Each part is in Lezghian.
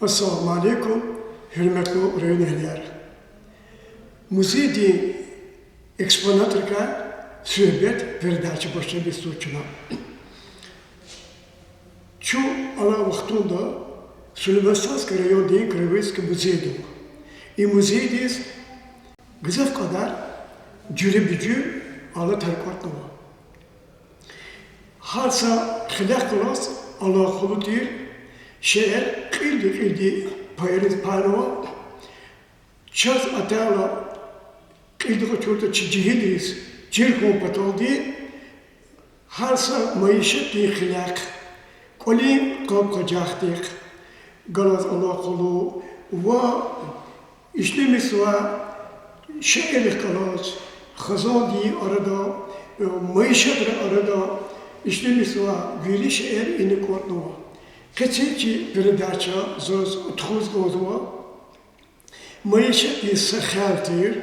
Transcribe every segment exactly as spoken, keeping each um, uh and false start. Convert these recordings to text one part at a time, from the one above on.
Ассаламу алейкум, гьуьрметлу районэгьлияр! Музейдин экспонатрикай суьгьбет передача башламишзава чна. Чун алай вахтунда Сулейман-Стальский райондин краеведческий музейда ава. И музейдиз гзаф кьадар жуьреба-жуьре алатар кӀватӀнава. Гьар са хилехъ галаз алакъалу тир шейэр кьилди-кьилди пайриз пайнава. Чаз атайла, кьилди къачуртӀа, чи жегьилриз чир хьун паталди, гьар са майишатдин хилехъ, кӀвалин къаб-къажахдихъ галаз алакъалу ва ишлемишзавай шейэрихъ галаз, хизандин арада, э, майишатрин арада ишлемишзавай вири шейэр ина кӀватӀнава. Къецин чи передача заз тухуз кӀанзава майишатдин са хел тир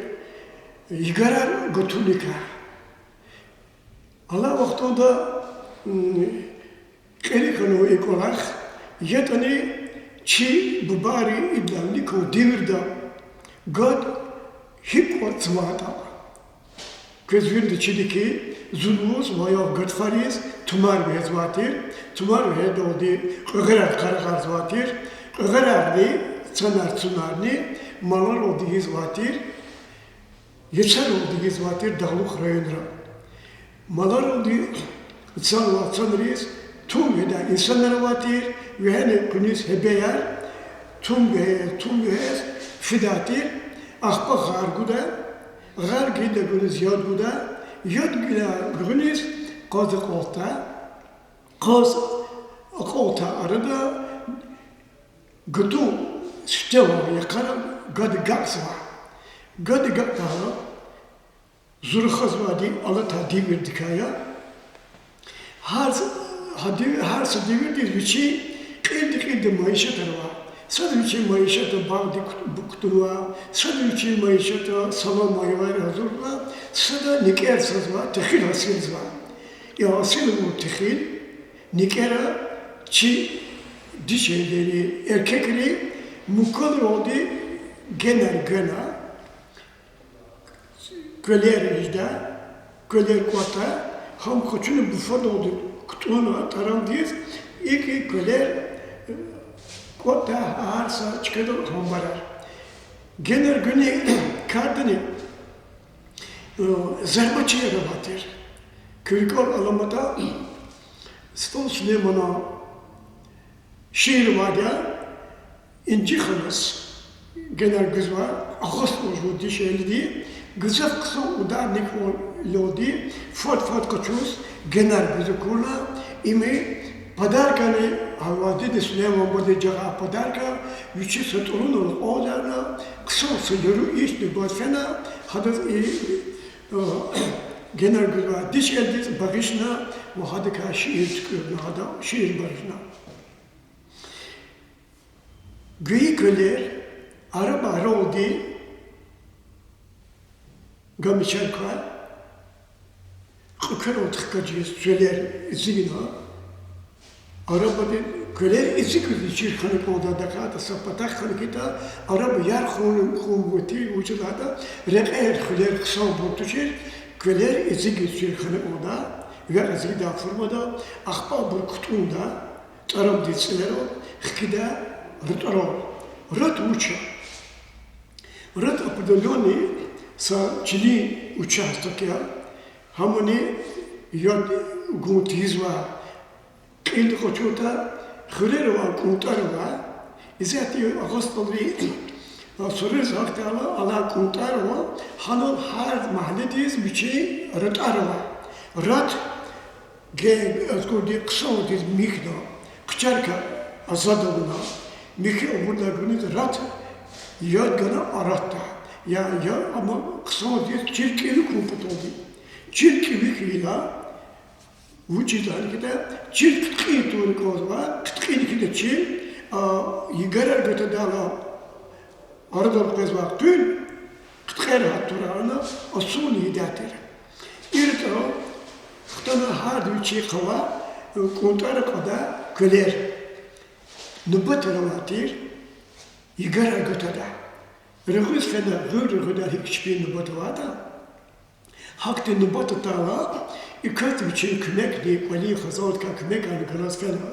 йикъарар гатуникай. Алай вахтунда, м, кьери хьанва и кӀвалах, ятӀани чи бубайри идалай виликан девирда гад гьикӀ кӀватӀзавайтӀа. Квез вирида чида хьи, зун лугьуз ва я гатфариз тумар вегьезвай тир, тумар вегьидалди кьвегъерар къарагъарзавай тир, кьвегъерарни, цанар-цунарни маларалди ийизвай тир, яцаралди ийизвай тир дагълух районра. Маларалди цанвай цанриз тум вегьидай инсанар авай тир, вегьена къуьниз гьебеяр, тум вегье-, тум вегьез фидай тир, ахпа гъар гудай, гъар гайидалай гуьгъуьниз яд гудай, яд гайидалай гуьгъуьниз къаз акьалтдай, къаз акьалтдай арада гатун сифте авай йикъара гад агакьзавай. Гад агакьдайла, зурахазвайди алатай девирдикай я. Гьар с-, гьа дев-, гьар са девирдиз вичин кьилди-кьилди майишатар ава. Сад вичин майишатра багъдик кут-, кутунва, сад вичин майишатра салам-майваяр гьазурзава, сада никӀер цазва, техил гьасилзава. И гьасилвал, техил, никӀера чи дишегьлийри, эркекри мукалралди генар гана, квелер ийида, квелер кӀватӀда, гьам къачуна буфадалди кутӀунна тӀарамдиз, икӀ и квелер кӀватӀда гьар са чкадал гьамбарар. Генар гуни кардани зарбачияр авай тир. Куь рикӀел аламатӀа, СтӀал Сулейманан шиир авайди я, Инжи ханаз генар гузвай, агъа СтӀал жув дишегьлиди, гзаф хъсан ударниквалди, фад-фад къачуз генар гуз акурла, им подаркани, гьа ваз диде Сулейман бубади жагъай подарка, вичи са тӀурунал акьалзавайла, хъсан са яру иш нубат фена, гьадаз и, э, генар гузвай дишегьлидиз багъишна ва гьадакай шиир туькӀуьрна, гьада шиир барзна. Гайи квелер араба аралди гамишар квай, кьве квел хкажиз квелер эцигна, арабадин квелер эцигиз чир хьана кӀанда, адакай са патахъ хьана хьайитӀа, араба ярх хьун, хьун вуч ятӀа, вучиз лагьайтӀа рекьер, хуьлер хъсанбур тушир, квелер эцигиз чир хьана кӀанда, векь эцигдай формада, ахпа абур кутӀунда, тӀарамдин цӀилерал, хкида ратӀарал. РатӀ вуч я? РатӀ определённый са чилин участок я, гьамани яд гун тийизвай, кьилди къачуртӀа, хуьрера авай кӀунтӀар ава, исятда агъа СтӀалрин сурериз гьахьдайла, алай кӀунтӀар ава, гьанал гьар магьледиз вичин ратӀар ава. РатӀ генани азгурди хъсандиз михьна, хъчарикай азад авуна, михьи абурдалай гуниз ратӀ яд гана аратда. Я, я, амма хъсандиз чир кӀеви хьун паталди. Чир кӀеви хьайила, вучиз лагьайтӀа, чир хъиткьин тавуна кӀанзава, хъиткьин хьайила чир, а, йикъарар гатадайла, арадал къвезвай къуьн хъиткьера гьат тавурай, ана асул ийидай тир. И ратӀарал хтана гьарда вичин къавай, э, кӀунтӀара кьадай квелер нубатар авай тир. Игарар гатада. Регъуьз фена, гъуьл регъуьдай гьикӀ чпин нубат аватӀа, гьахьтин нубат атайла, и кас вичин куьмекди, кӀвалин хазандикай куьмекарни галаз фена,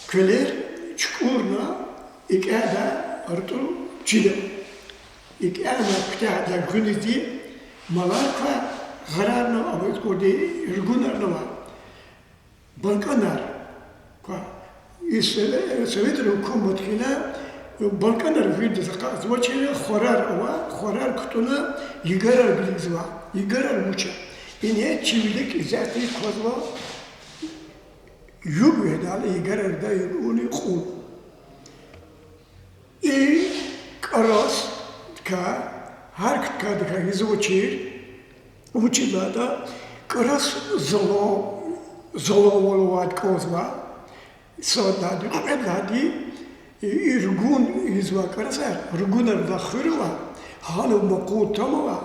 квелер чукӀурна, икӀядай артӀул чида. ИкӀяна куьтягьдай гуьнизди малар квай, гъарарни ава, икӀ кӀвалин ругунарни ава. БалкӀанар квай. И сове-, советрин гьукумат хьайила, балкӀанар виридаз акъатзавачир, хварар ава, хварар кутӀунна, игарар гилигзава, игарар вуч я. Ингье чи вилик исятда квазва юг вегьидайла игарардай югъуни кьул. И кӀарасдикай, гьар куьтягьдикай гъизвачир, вучиз лагьайтӀа кӀарас зала-, заланвал авайди кӀанзава, сад лагьайди, кьвед лагьайди, и, и ругун ийизвай кӀарасар, ругунар лагьай хуьр ава, гьанал макъу там ава,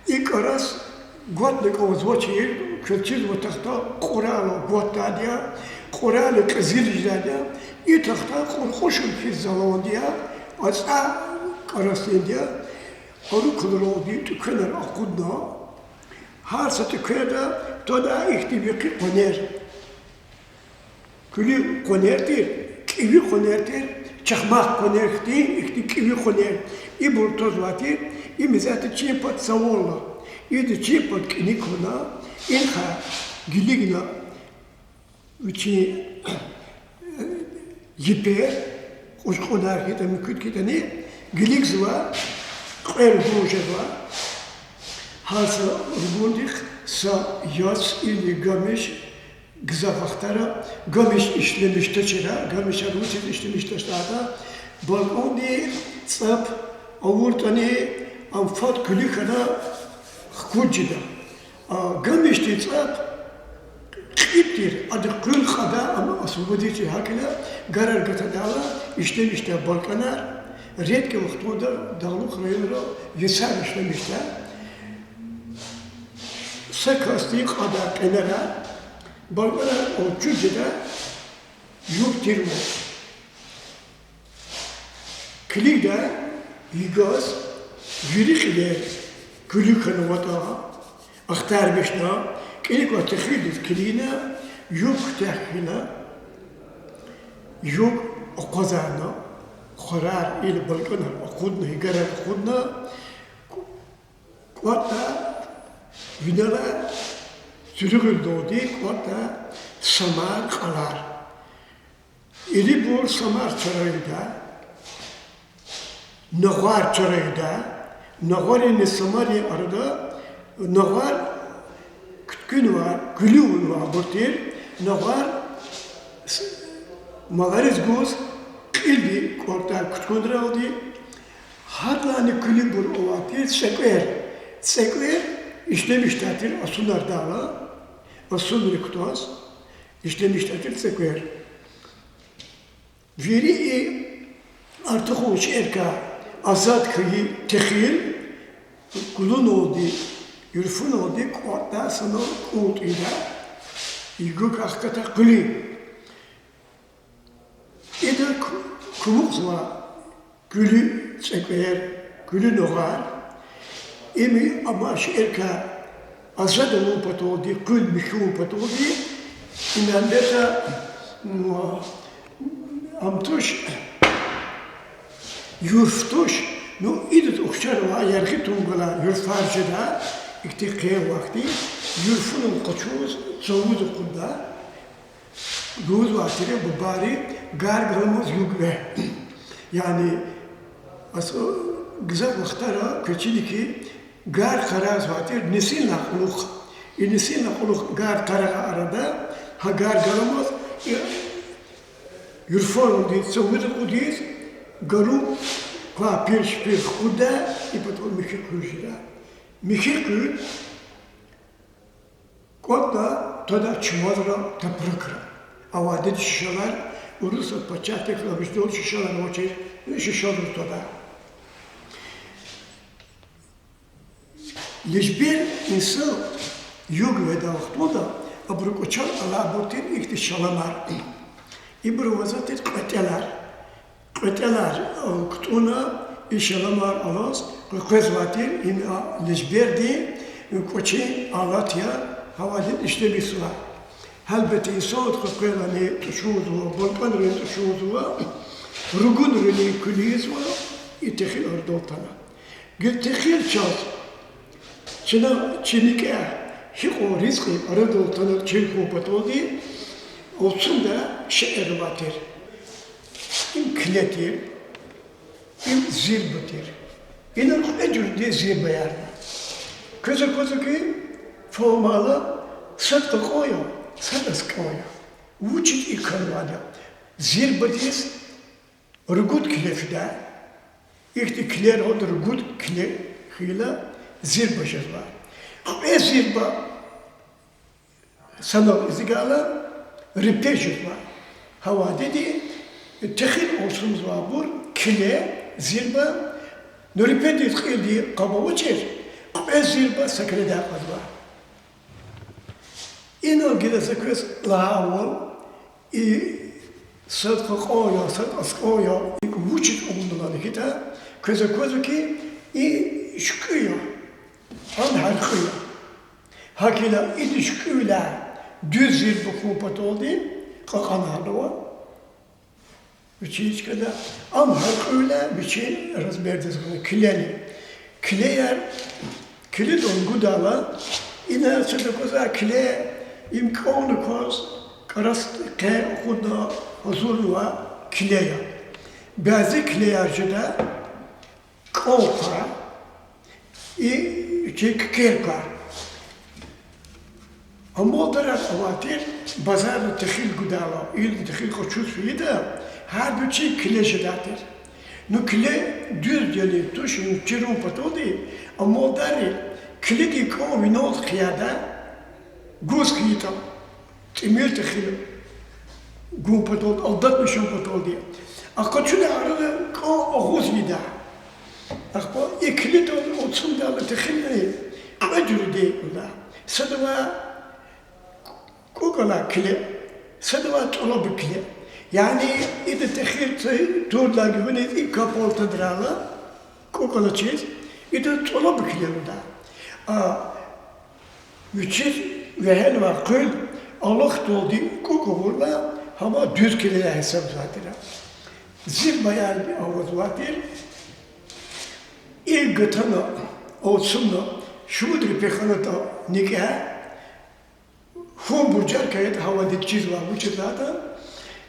и кӀарас гватна кӀанзавачир, квез чизва тахта кьурайла гватдайди я, кьурайла кьезил жедайди я, и тахта кьуркьушун хьиз заланди я, ацӀай кӀарасдинди я, арукулралди тӀеквенар акъудна, гьар са тӀеквенда твадай ихьтин векъи къванер. Куьлуь къванер тир, кӀеви къванер тир, чахмахъ къванер хьтин, ихьтин кӀеви къванер. Ибур твазвай тир, им исятда чин пад цавунна. Идаз чин пад кӀаник кьуна, инихъай гилигна вичин йипер, кьуж-кьунар хьайитӀа, муькуьд хьайитӀани, гилигзава, кьве ругун жезва, гьар са ругундихъ са яц или гамиш, гзаф вахтара гамиш ишлемиш тушир, гамишар вучиз ишлемиш туш лагьайтӀа, балкӀандин цӀап авуртӀани, ам фад куьлуь хьана хкуд жеда. А гамишдин цӀап кьиб тир, ада къуьл кьадай, ам освободить жеда, гьакӀ хьайила, гарар гатадайла ишлемишдай балкӀанар, редкий вахтунда дагълух районра яцар ишлемишдай. Са касди кьадай къенерар, балкӀанар алчуд жеда, юг тирвал. Килигда, йигаз вири кьилер куьлуь хьанватӀа, ахтармишна, кӀаник квай техилдиз килигна, юг куьтягь хьана, юг акъвазарна, хварар или балкӀанар акъудна, йигарар акъудна, кӀватӀда, винелай суьруьгъуьрдалди кӀватӀда самар, кьалар. Ирибур самар чара ийида, нагъвар чара ийида, нагъваринни самарин арада нагъвар куьткуьнвай, куьлуь авунвайбур тир, нагъвар с-, малариз гуз кьилди кӀватӀдай куьткуьнралди, гьадалайни куьлуьбур авай тир цӀекӀвер. ЦӀекӀвер ишлемишдай тир асунардайла, асунрик кутаз ишлемишдай тир цӀекӀвер. Вири и артухун шейэрикай азад хьайи техил кулуналди, юрфуналди кӀватӀдай санал кӀултӀ ийида, югук ахкатай къуьлуьн. Ида ку-, кумукьзава куьлуь цӀекӀвер, куьлуь нагъвар. Им амай шейэрикай азад авун паталди, къуьл михьун паталди, инанмета, м, ам туш, юрф туш, ну, идаз ухшар авай яргъи тун галай юрфар жеда, ихьтин къен вахтунда, юрфунал къачуз, цавуз акъудда. Лугьузвай тир бубайри, гар галамаз юг вегь. Яни, ас-, гзаф вахтара квез чида хьи, гар къарагъзавай тир нисинлай кьулухъ. И нисинлай кьулухъ гар къарагъай арада, гьа гар галамаз, и юрфуналди цавуз акъудиз, гару квай пир-шпир хкудда, и патал михьи къуьл жеда. Михьи къуьл кӀватӀда, твада чумазра, тапракра. Авайди шишалар, Урусат пачагьдихъ лагьай виждал шишалар авачир, шишалар твада. Лежбер инсан юг вегьидай вахтунда абуру кӀвачел алайбур тир ихьтин шаламар. Ибуру авазва тир кьветӀелар. кьветӀелар, э, кутӀунна, и шаламар алаз къекъвезвай тир, им, а, лежбердин, э, кӀвачин алат я, гьавадин ишлемишзава. Гьелбетда, инсанди къекъвелани тӀушунзава, банкӀванрани тӀушунзава, ругунрани куьлуьзва, и техил арадал атана. Гила техил чаз, чна, чи никӀе гьикьван ризкьи арадал атана чир хьун паталди, алцумда шейэр авай тир. Им киле тир, им зирба тир. Инал кьве жуьредин зирбаяр ава. Квез аквазва хьи, формайла сад кьакьан я, сад аскӀан я. Вучиз и кӀанзавайди я? Зирбадиз ругуд киле фида. Ихьтин килер гьада ругуд киле хьайила зирба жезва. Кьве зирба санал эцигайла репе жезва. Гьавадиди техил алцумзавайбур киле, зирба, ну, репедиз кьилди къаб авачир, кьве зирба са киледай акьазва. Инал гила за квез лагьайвал, и сад кьакьан я, сад аскӀан я, икӀ вучиз авуна лагьайтӀа, квез аквазва хьи, и шуькӀуь я, ам гьяркьуь я. ГьакӀ хьайила ида шуькӀуьвиляй дуьз зирба хьун паталди кьакьанарнава. Вичин чкада, ам гьяркьуьвиляй вичин размердиз гъана килени. Килеяр, киледал гудайла, ина сад аквазвай киле, им кӀвална кваз, кӀарас къе акъудна гьазурнавай киле я. Бязи килеяр жеда кӀан пай, и чи куькер пай. Амалдарар авай тир, базарда техил гудайла, ил техил къачуз фейида, гьар вичин киле жедай тир. Ну, киле дуьз яни туш яни чирун паталди, амалдари киледин кӀан винел хъийида, гуз хъийитӀа, тӀимил техил гун паталди, алдатмишун паталди. А къачудай арада кӀан агъуз ийида. Ахпа и киледал алцумдайла техилни кьве жуьреда ала. Садавай кӀукӀ алай киле, садавай тӀвалаби киле. Яни ида техил турлай гуьгъуьниз и капал тадрайла, кӀукӀ алачиз, ида тӀвалаби киле лугьуда. А вичиз вегьенвай къуьл алахьдалди кӀукӀ авурла, гьам дуьз килеяр гьисабзавай тир. Зирбаяр авазвай тир. И гатана, алцумна, шумуд репе хьанатӀа никӀе, хьун буржаркай ятӀа гьавадиз чизвай, вучиз лагьайтӀа,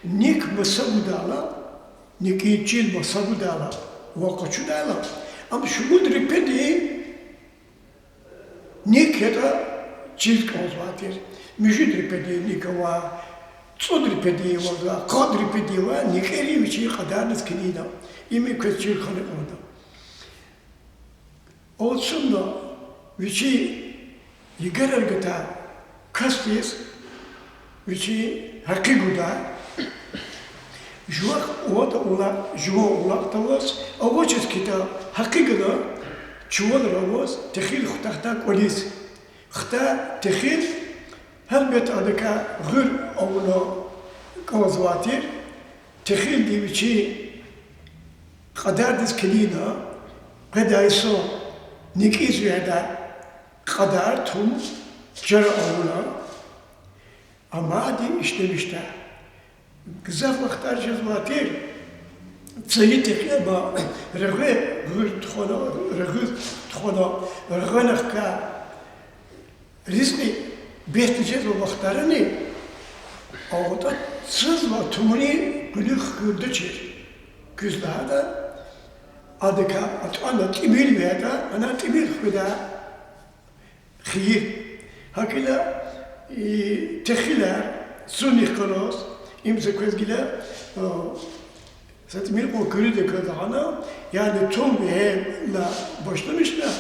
ник маса гудайла, никӀин чил маса гудайла ва къачудайла, ам шумуд репедин ник ятӀа чиз кӀанзавай тир. Муьжуьд репедин ник авай, цӀуд репедин ва къад репедин ва никӀери вичин кьадардиз килигна. Им квез чир хьана кӀанда. Алцумна вичин йигерар гатӀа касдиз вичин гьакъи гуда. Жувахъ аватӀа улакь, жуван улакьда аваз, авачиз хьайитӀа гьакъи гана, чувалра аваз, техил хутахда кӀвализ. Хтай техил, гьелбетда, адакай гъуьр авуна кӀанзавай тир, техилди вичин кьадардиз килигна, къведай йисан никӀиз вегьидай кьадар, тум, чара авуна, амайди ишлемишда. Гзаф вахтар жезвай тир, цайи техил ама регъве гъуьр тухвана, регъуьз тухвана, регъвена хкай ризкьи бес жезвай вахтарани, аватӀа цазвай тумунин къуьлуьх хуьрдачир. Куьз лагьайтӀа, адакай атӀана тӀимил вегьеда, ана тӀимил хкведа хийир. ГьакӀ хьайила, и, техилар цунихъ галаз, им за квез гила, а, са тӀимил кьван куьруьдаказ лагьана, яни тум вегьена башламишна,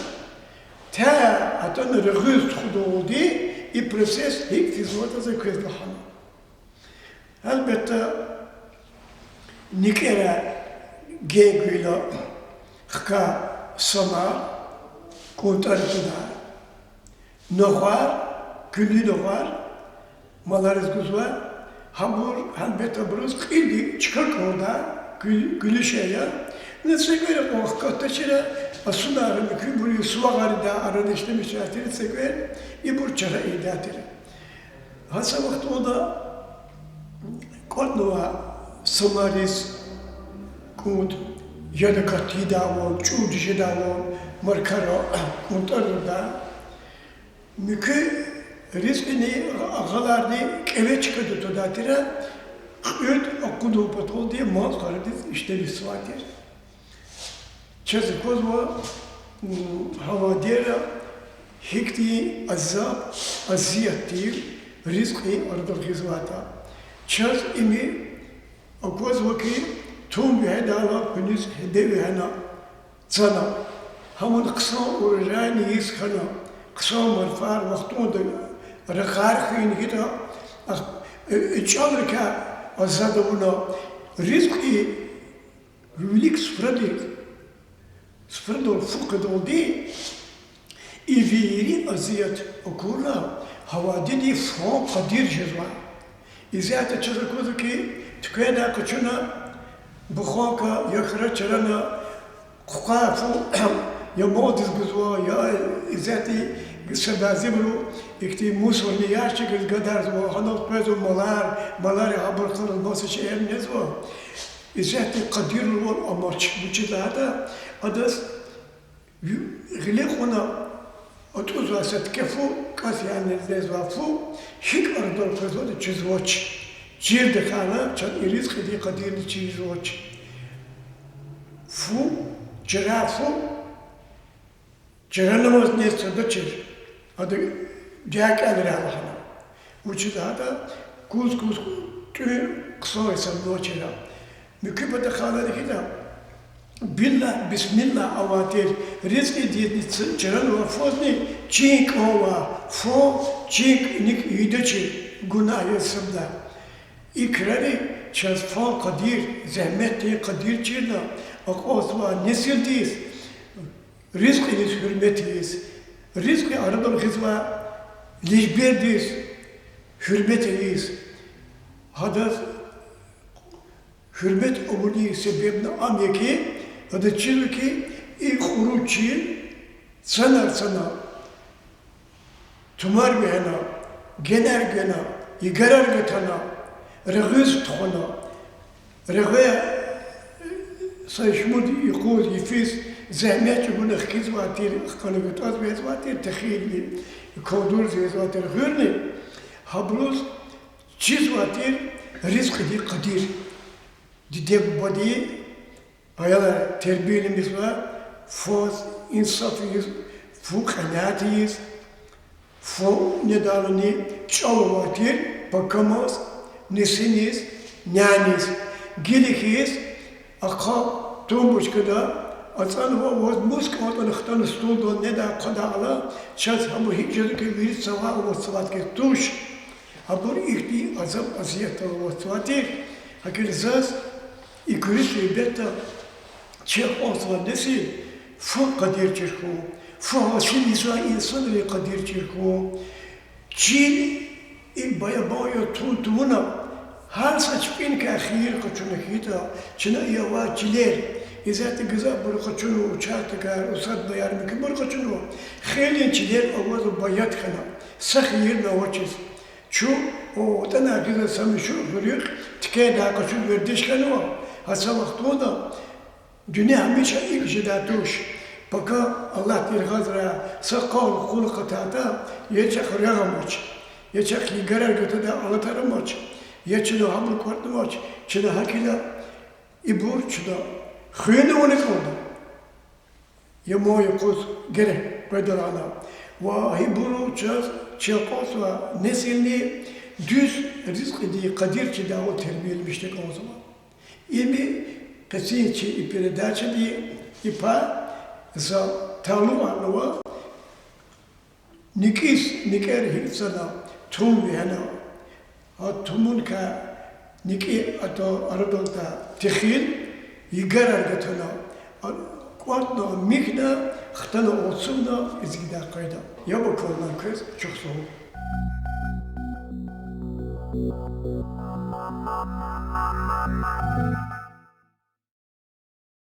та атӀана регъуьз тухудалди и процесс гьикӀ физватӀа за квез лагьана. Гьелбетда, никӀера генг гайила хкай санар, кӀунтӀар туна, нагъвар, куьлуь нагъвар, малариз гузвай, гьабур, гьелбетда, абуруз кьилди чка кӀанда, Гуьлуьше я. Ну, цекӀвер акьван хкатдачир, а сунар муькуьбур сувагъаридай арада ишлемишайтир цекӀвер, ибур чара ийидайтир. Гьа са вахтунда кӀватӀнава самариз кӀунтӀ, яд акат ийидайвал, чӀурди жедайвал, маркара кӀунтӀар гудай. Муькуь ризкьини, агъаларни кӀеве чкада твадайтир, кьуьд акъудун паталди мал-къарадиз ишлемишзавайтир. Чаз аквазва, гьа вадера гьихьтин азаб, азият тир ризкьи арадал гъизватӀа. Чаз им аквазва хьи, тум вегьедайла къуьниз гьеде вегьена, цана. Гьамни хъсан урожайни ийиз хьана, хъсан марфар вахтунда ракъар хуьн гьитӀа, чӀалрикай азад авуна, ризкьи вилик суфрадик, суфрадал фу къведалди, и вири азият акурла, гьа вадеди фан къадир жезва. Исятда чаз аквазва хьи, туьквендай къачуна буханка я хра чарана, хъукъай фу я малдиз гузва, я исятда са бязибуру ихьтин мусорный ящикриз гадарзава, гьанал къвезва малар, малари гьабурухъ галаз маса шейэр незва. Исятда къадирлувал амач, вучиз лагьайтӀа адаз гъиле кьуна атӀузвай са тике фу, кӀас яна незва фу, гьикӀ арадал къвезватӀа чизвач. Чирдахъайла чаз и ризкьидин къадирни чизвач. Фу, чара фу, чаранамаз нез цадачир, ада дякьалрай лагьана. Вучиз лагьайтӀа куз-куз тӀуьн хъсан гьисабнавачир. Муькуь патахъайла хьайитӀа, биллагь, бисмиллагь авай тир, ризкьидизни ц-, чаранвай фузни чин кӀанвай фу, чин ник ийидачир, гунагь яз гьисабдай. И крари чаз фан къадир, зегьметдин къадир чирна, акьалтзавай несилдиз ризкьидиз гьуьрмет ийиз, ризкьи арадал гъизвай лежбердиз гьуьрмет ийиз, гьадаз гьуьрмет авунин себебни ам я хьи, адаз чизва хьи, и кьуру чил цанар цана, тумар вегьена, генар гана, йигарар гатана, регъуьз тухвана, регъве са шумуд юкъуз, йифиз зегьмет чӀугуна хкизвай тир, хкана гатӀаз вегьезвай тир техилни, калдуриз вегьезвай тир гъуьрни, гьабуруз чизвай тир ризкьидин къадир. Диде-бубади аялар тербияламишзава фаз инсаф ийиз, фу кьенят ийиз, фу недалани чӀал авай тир пакамаз, несиниз, няниз, гила хьиз, ахъа тумбочкада ацӀанва, ваз мус кӀантӀани хтана стулдал недай-хъвадайла, чаз гьабур гьикӀ жеда хьи, вири цавай аватзавай тир туш. Гьабур ихьтин азаб-азиятдал аватзавай тир, гьакӀ хьайила заз и куьруь суьгьбетда чи акьалтзавай несил фу къадир чир хьун, фу гьасил ийизвай инсанрин къадир чир хьун, чил и баябан я тун тавуна, гьар са чпиникай хийир къачуна хьайитӀа, чна и авай чилер, исятда гзафбуру къачунва, участокар, усадьбаяр, муькуьбур къачунва, хейлин чилер авазва баят хьана, са хийирни авачиз. Чун, о, ватӀанай гъизвай са муьшуьр хуьруьхъ тикедай къачуз вердиш хьанва, гьа са вахтунда дуьнья гьамиша икӀ жедай туш. Пака Аллагьди яргъазрай са къал къул акъатайтӀа, я чахъ рагъ амач, я чахъ йигарар гатадай алатар амач, я чна гьабур кӀватӀнавач, чна гьакӀ хьайила ибур чна хуьн авуна кӀанда. Я ман юкъуз герек къведа лагьана. Ва гьибуру чаз чи акьалтзавай несилни дуьз ризкьидин къадир чидайвал тербияламишда кӀанзава. Ими къенин чи и передачадин и пай за талукьарнава. НикӀиз никӀер гьикӀ цана, тум вегьена, а тумуникай никӀи атӀа арадал тай техил, йигарар гатана, а кӀватӀна, михьна, хтана, алцумна лезгидай къайда. Яб акална квез, чухсагъул.